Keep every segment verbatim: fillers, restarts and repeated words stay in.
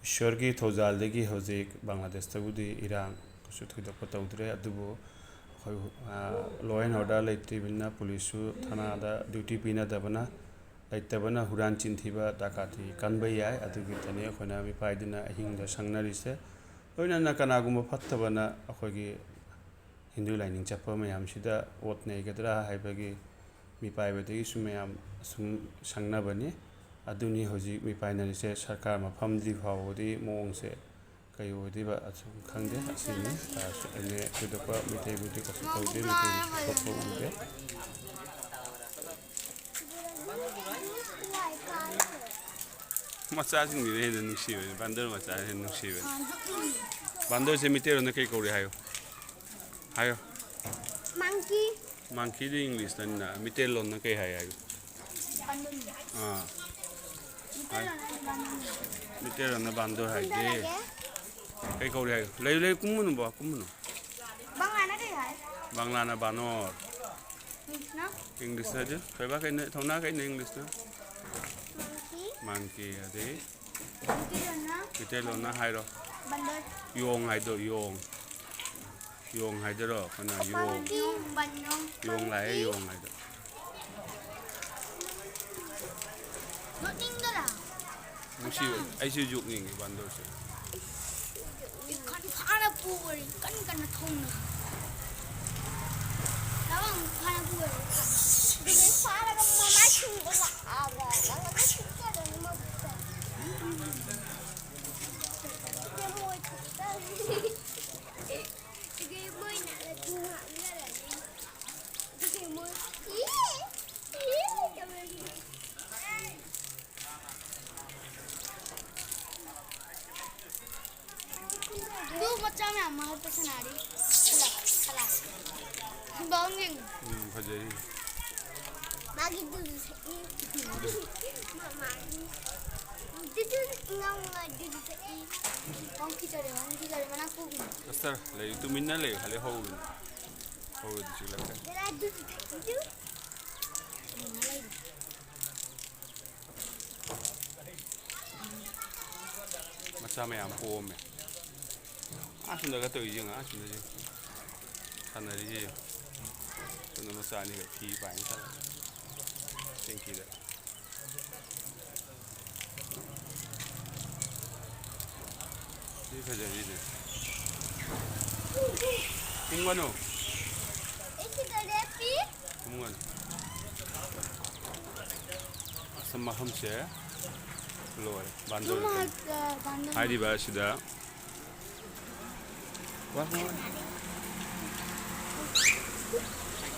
ꯏꯁꯣꯔꯒꯤ ꯊꯧꯖꯥꯜꯗꯒꯤ ꯍꯧꯖꯤꯛ ꯕꯪꯒ꯭ꯂꯥꯗꯦꯁꯇꯕꯨꯗꯤ ꯏꯔꯥꯡ ꯀꯩꯁꯨ ꯊꯣꯏꯗꯣꯛꯄ ꯇꯧꯗ꯭ꯔꯦ, ꯑꯗꯨꯕꯨ ꯑꯩꯈꯣꯏ, ꯑ, law and order ꯂꯩꯇ꯭ꯔꯤꯕꯅꯤꯅ ꯄꯨꯂꯤꯁꯁꯨ ꯊꯅꯥꯗ duty ꯄꯤꯅꯗꯕꯅ, ꯂꯩꯇꯕꯅ ꯍꯨꯔꯥꯟ ꯆꯤꯟꯊꯤꯕ ꯗꯀꯥꯇꯤ ꯀꯟꯕ ꯌꯥꯏ꯫ ꯑꯗꯨꯒꯤꯗꯅꯤ ꯑꯩꯈꯣꯏꯅ ꯃꯤꯄꯥꯏꯗꯨꯅ ꯑꯍꯤꯡꯗ ꯁꯪꯅꯔꯤꯁꯦ꯫ ꯂꯣꯏꯅꯅ ꯀꯅꯥꯒꯨꯝꯕ ꯐꯠꯇꯕꯅ ꯑꯩꯈꯣꯏꯒꯤ ꯍꯤꯟꯗꯨ ꯂꯥꯏꯅꯤꯡ ꯆꯠꯄ ꯃꯌꯥꯝꯁꯤꯗ ꯑꯣꯠ ꯅꯩꯒꯗ꯭ꯔꯥ ꯍꯥꯏꯕꯒꯤ ꯃꯤꯄꯥꯏꯕꯗꯒꯤꯁꯨ ꯃꯌꯥꯝ ꯑꯁꯨꯝ ꯁꯪꯅꯕꯅꯤ꯫ ꯑꯗꯨꯅꯤ ꯍꯧꯖꯤꯛ ꯃꯤꯄꯥꯏꯅꯔꯤꯁꯦ꯫ ꯁꯔꯀꯥꯔ ꯃꯐꯝꯗꯤ ꯐꯥꯎꯕꯗꯤ ꯃꯑꯣꯡꯁꯦ ꯀꯩ ꯑꯣꯏꯗꯣꯏꯕ ꯑꯁꯨꯝ ꯈꯪꯗꯦ꯫ ꯑꯁꯤꯅꯤ, ꯑ, ꯁꯨ-, ꯑꯅꯦ-, ꯊꯣꯏꯗꯣꯛꯄ ꯃꯩꯇꯩꯕꯨꯗꯤ ꯀꯩꯁꯨ ꯇꯧꯗꯦ, ꯃꯩꯇꯩꯕꯨꯗꯤ ꯁꯣꯛꯄ ꯎꯗꯦ꯫ ꯃꯆꯥꯁꯤꯡꯁꯤꯅ ꯍꯦꯟꯅ ꯅꯨꯡꯁꯤꯕꯅꯤ, ꯕꯥꯟꯗꯔ ꯃꯆꯥꯅ ꯍꯦꯟꯅ ꯅꯨꯡꯁꯤꯕꯅꯤ꯫ ꯕꯥꯟꯗꯔꯁꯦ ꯃꯩꯇꯩꯂꯣꯟꯗ ꯀꯩ ꯀꯧꯔꯤ ꯍꯥꯏꯌꯨ? ꯍꯥꯏꯌꯣ꯫ Monkey. Monkeyꯗꯤ Englishꯇꯅꯤꯅ, ꯃꯩꯇꯩꯂꯣꯟꯅ ꯀꯩ ꯍꯥꯏ ꯍꯥꯏꯌꯨ? ꯑꯥ꯫ ꯃꯩꯇꯩꯂꯣꯟꯅ ꯕꯥꯟꯗꯔ ꯍꯥꯏꯗꯦ꯫ ꯀꯩ ꯀꯧꯔꯤ ꯍꯥꯏꯌꯨ? ꯂꯩꯌꯨ, ꯂꯩꯌꯨ, ꯀꯨꯝꯃꯨꯅꯨ ꯕꯕꯥ, ꯀꯨꯝꯃꯨꯅꯨ꯫ ꯕꯪꯂꯥꯅ ꯀꯩ ꯍꯥꯏ? ꯕꯪꯂꯥꯅ ꯕꯥꯅꯣꯔ꯫ Englishꯅ? Englishꯅꯗꯤ ꯀꯩꯕꯥ, ꯀꯩꯅꯣ, ꯊꯧꯅꯥ ꯀꯩꯅꯣ Englishꯅ? Monkey. Monkey, ꯑꯗꯩ? ꯃꯩꯇꯩꯂꯣꯟꯅ? ꯃꯩꯇꯩꯂꯣꯟꯅ ꯍꯥꯏꯔꯣ꯫ ꯕꯟꯗꯔ꯫ ꯌꯣꯡ ꯍꯥꯏꯗꯣ, ꯌꯣꯡ꯫ ꯌꯣꯡ ꯍꯥꯏꯗꯣꯏꯔꯣ? ꯑꯩꯈꯣꯏꯅ ꯌꯣꯡ꯫ ꯕꯟ ꯌꯣꯡ, ꯕꯟ ꯌꯣꯡ, ꯌꯣꯡ ꯂꯥꯛꯑꯦ, ꯃꯪꯀꯤ꯫ ꯌꯣꯡ ꯍꯥꯏꯗꯣ꯫ ꯅꯣꯛꯅꯤꯡꯗꯔꯥ? ꯅꯨꯡꯁꯤꯕꯅꯤ꯫ ꯑꯩꯁꯨ ꯌꯣꯛꯅꯤꯡꯉꯤ ꯕꯥꯟꯗꯔꯁꯦ꯫ ꯏꯀꯟ ꯐꯥꯅ ꯄꯨꯔꯤ, ꯀꯟ ꯀꯟꯅ ꯊꯧꯅ꯫ ꯂꯥꯛꯑꯣ, ꯐꯥꯅ ꯄꯨꯔꯤ꯫ ꯑꯗꯨꯗꯩ ꯐꯥꯔꯒ ꯃꯃꯥꯏ ꯁꯤꯡꯕ ꯂꯥꯛꯑꯕ꯭ꯔꯥ? ꯅꯪ ꯑꯗꯨ ꯁꯤꯡꯖꯔꯅꯤ ꯃꯕꯨꯛꯇ꯫ ꯏꯆꯦ ꯃꯣꯏ ꯊꯣꯛꯇ꯫ ꯏꯆꯦ ꯃꯣꯏ ꯅꯥꯔꯗꯤ ꯉꯥꯡꯅꯔꯅꯤ꯫ ꯏꯆꯦ ꯃꯣꯏ ꯏ, ꯏ ꯇꯧꯔꯅꯤ꯫ ꯑꯗꯨ ꯃꯆꯥ ꯃꯌꯥꯝ ꯃꯔꯛꯇ ꯁꯥꯟꯅꯔꯤ꯫ Salah, Salah. ꯕꯥꯎꯟ ꯌꯦꯡꯉꯨ꯫ ꯎꯝ, ꯐꯖꯩ꯫ ꯃꯥꯒꯤ ꯗꯨꯁꯨ ꯁꯛꯏ꯫ ꯃꯃꯥꯒꯤ꯫ ꯗꯨꯗꯨ ꯉꯥꯎ ꯉꯥ ꯗꯨꯗꯨ ꯁꯛꯏ꯫ ꯕꯥꯎꯟ ꯀꯤꯖꯔꯦ, ꯕꯥꯎꯟ ꯀꯤꯖꯔꯦ, ꯃꯅꯥꯛ ꯄꯨꯈꯤꯅꯨ꯫ ꯑꯁꯇꯔ, ꯂꯩꯌꯨ, ꯇꯨꯃꯤꯟꯅ ꯂꯩꯌꯨ, ꯍꯥꯏꯗꯤ ꯍꯧꯔꯨꯅꯨ꯫ ꯍꯧꯔꯗꯤ ꯆꯤꯛꯂꯛꯀꯅꯤ꯫ ꯗꯗꯥ ꯗꯨꯗꯨ ꯁꯛꯏ ꯗꯨ꯫ ꯌꯦꯡꯉ ꯂꯩꯔꯣ꯫ ꯃꯆꯥ ꯃꯌꯥꯝ ꯄꯣꯛꯑꯝꯃꯦ꯫ ꯑꯥ ꯁꯣꯝꯗꯒ ꯇꯧꯔꯤꯁꯦ ꯌꯦꯡꯉꯣ, ꯑꯥ ꯁꯣꯝꯗꯁꯨ ꯁꯥꯟꯅꯔꯤꯁꯦ ꯌꯦꯡꯉꯣ꯫ ꯁꯣꯝꯗ ꯃꯆꯥ ꯑꯅꯤꯈꯛ ꯐꯤ ꯄꯥꯏꯅ ꯁꯥꯟꯅꯔꯤ꯫ ꯇꯦꯡꯀꯤꯗ꯫ ꯁꯤ ꯐꯖꯔꯤꯅꯦ꯫ ꯇꯤꯡꯒꯅꯨ꯫ ꯀꯨꯝꯒꯅꯨ꯫ ꯑꯁ, ꯃꯐꯝꯁꯦ ꯂꯣꯏꯔꯦ꯫ ꯕꯥꯟꯗꯣꯔ ꯂꯩꯀꯥꯏ꯫ ꯍꯥꯏꯔꯤꯕ ꯑꯁꯤꯗ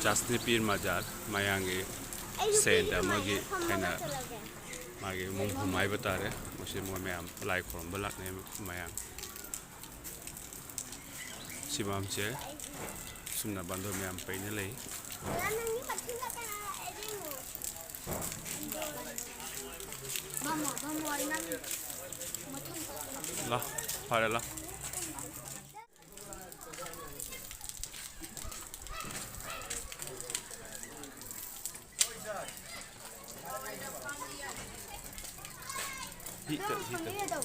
ꯆꯥꯁꯅꯤ ꯄꯤꯔ ꯃꯖꯥꯔ ꯃꯌꯥꯡꯒꯤ ꯁꯦꯟꯗ ꯑꯃꯒꯤ ꯍꯥꯏꯅ ꯃꯥꯒꯤ ꯃꯣꯡꯐꯝ ꯍꯥꯏꯕ ꯇꯥꯔꯦ꯫ ꯃꯁꯤ ꯃꯣꯏ ꯃꯌꯥꯝ ꯂꯥꯏ ꯈꯨꯔꯨꯝꯕ ꯂꯥꯛꯅꯩ ꯃꯌꯥꯝ꯫ ꯁꯤꯃꯝꯁꯦ ꯁꯨꯝꯅ ꯕꯥꯟꯗꯣꯔ ꯃꯌꯥꯝ ꯄꯩꯅ ꯂꯩ꯫ ꯂꯥ, ꯐꯔꯦ, ꯂꯥ꯫ ꯍꯤꯠꯇ, ꯍꯤꯠꯇ꯫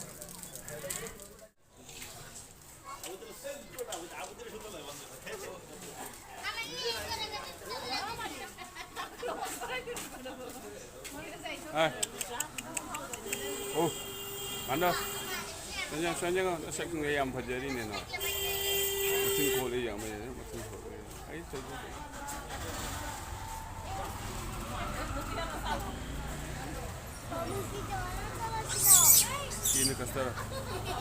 ꯍꯥꯏ꯫ ꯑꯣ, ꯃꯥꯟꯗ꯫ ꯅꯪ ꯌꯥꯝ ꯁꯣꯟꯖꯪꯉꯣ꯫ ꯅꯁꯛ ꯌꯥꯝ ꯐꯖꯔꯤꯅꯦ ꯅꯪ꯫ ꯃꯆꯤꯟ ꯈꯣꯠꯂꯤ ꯌꯥꯝ ꯐꯖꯔꯦ, ꯃꯆꯤꯟ ꯈꯣꯠꯂꯤ꯫ ꯑꯩ ꯆꯠ-, ꯁꯤꯅ ꯀꯁꯇꯔ꯫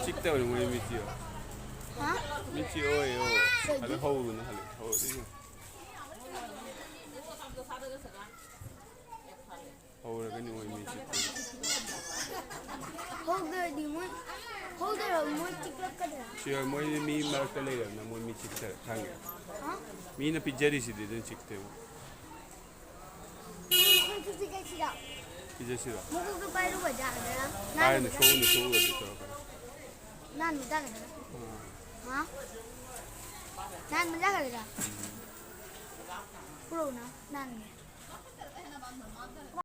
ꯆꯤꯛꯇꯕꯅꯤ ꯃꯣꯏ ꯃꯤꯠꯁꯤ꯫ ꯍꯥ? ꯃꯤꯠꯁꯤ ꯑꯣꯏ, ꯑꯣꯏ꯫ ꯀꯩꯒꯤ? ꯍꯜꯂ ꯍꯧꯔꯨꯅꯨ, ꯍꯜꯂ ꯍꯧꯔꯨꯅꯨ꯫ ꯍꯧꯔꯒꯅꯤ ꯃꯣꯏ ꯃꯤ ꯆꯤꯛꯄ꯫ ꯍꯧꯗ꯭ꯔꯗꯤ ꯃꯣꯏ, ꯍꯧꯗ꯭ꯔ ꯃꯣꯏ ꯆꯤꯛꯂꯛꯀꯗ꯭ꯔꯥ? ꯁꯤ ꯃꯣꯏ ꯃꯤ ꯃꯔꯛꯇ ꯂꯩꯔꯕꯅꯤꯅ ꯃꯣꯏ ꯃꯤ ꯆꯤꯛꯇ ꯈꯪꯉꯦ꯫ ꯍꯥ? ꯃꯤꯅ ꯄꯤꯖꯔꯤꯁꯤꯗꯤ ꯑꯗꯨꯝ ꯆꯤꯛꯇꯦ꯫ ꯃꯈꯣꯡꯁꯨ ꯄꯤꯖꯁꯤꯔꯣ? ꯄꯤꯖꯁꯤꯔꯣ? ꯃꯀꯣꯛꯇꯣ ꯄꯥꯏꯔꯨꯕ ꯌꯥꯒꯗ꯭ꯔꯥ? ꯄꯥꯏꯔꯅꯤ, ꯅꯥꯟꯕ ꯁꯣꯛꯎꯅꯤ, ꯁꯣꯛꯎꯔꯗꯤ ꯇꯧꯔꯛꯀꯅꯤ꯫ ꯅꯥꯟꯕ ꯌꯥꯒꯗ꯭ꯔꯥ? ꯑꯥ꯫ ꯍꯥ? ꯅꯥꯟꯕ ꯌꯥꯒꯗ꯭ꯔꯥ? ꯎꯝ꯫ ꯄꯨꯔꯛꯎꯅ, ꯅꯥꯟꯕ꯫